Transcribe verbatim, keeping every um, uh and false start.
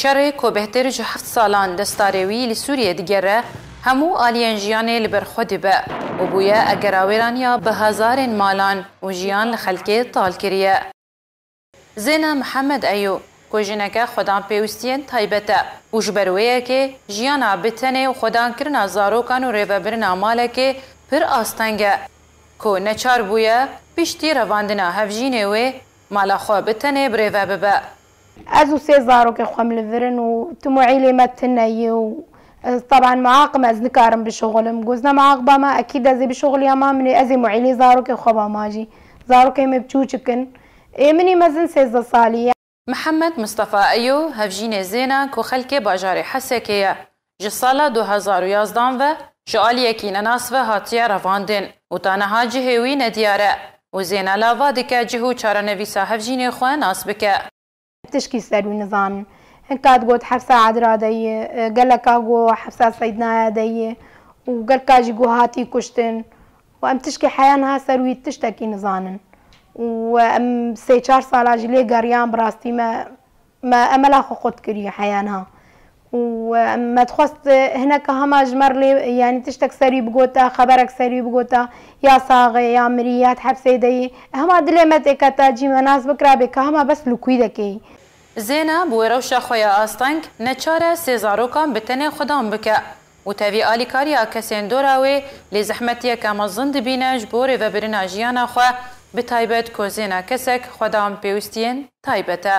Şerê ku bêhtir ji heft salan destarê wî li Sûriyê digere, hemû aliyên jiyanê li ber xwe dibe û bûye egerawêraniya bi hezarên malan û jiyan li xelkê tal kiriye. Zêna Mihemed Eyo, ku jineke xwedan pêwistiyên taybet e û ji ber wê yekê jiyana bi tenê û xwedankirina zarokan û rêvebirina malekê pir asteng e, ku neçar bûye piştî revandina hevjînê wê mala xwe bi tenê birêve bibe. Ez û sê zarokê xwe em li vir in û tu muîlê me tune yî û ez, teban, muaqim ez nikarim bişuxilim. Gozne muaqiba me, ekîd ez ê bişuxiliyama min ê, ez ê muîlê zarokê xwe bama jî. Zarokê me biçûçik in. Ê min î mezin sêzdeh salî ye. Mihemed Mistefa Eyo, hevjînê Zêna ku xelkê bajarê Hesekê ye, ji sala du hezar û yazdan ve ji aliyekî nenas ve hatiye revandin û ta niha cihê wî nediyar e û Zêna lava dike cih û çarenivîsa hevjînê xwe nas bike. Tişkî ser wî nizanin. Hinka digot hepsa Edra de ye, geleka got hepsa Seydnaya de ye û gelka jî got hatî kuştin. Û em tişkî heya niha ser wî tiştekî nizanin. Û em sê çar sala jî lê geriyan, bi rastî me, me emela xwe qut kiriye heya niha. Û em, me dixwest, hineka hema ji me re lê, yanî tiştek ser wî bigota, xeberek ser wî bigota, ya sax e, ya mirî, ya di hepsê de yî. Hema dilê me têketa cî me nas bikirabê ka hema bes lûkî dekê. Zêna bi wê rewşa xwe ya asteng neçar e sê zarokan bi tenê xwedan bike û tevî alîkariya kesên dora wê lê zehmetiyeke mezin dibîne ji bo rêvebirina jiyana xwe, bi taybet ku Zêna kesek xwedan pêwistiyên taybet e.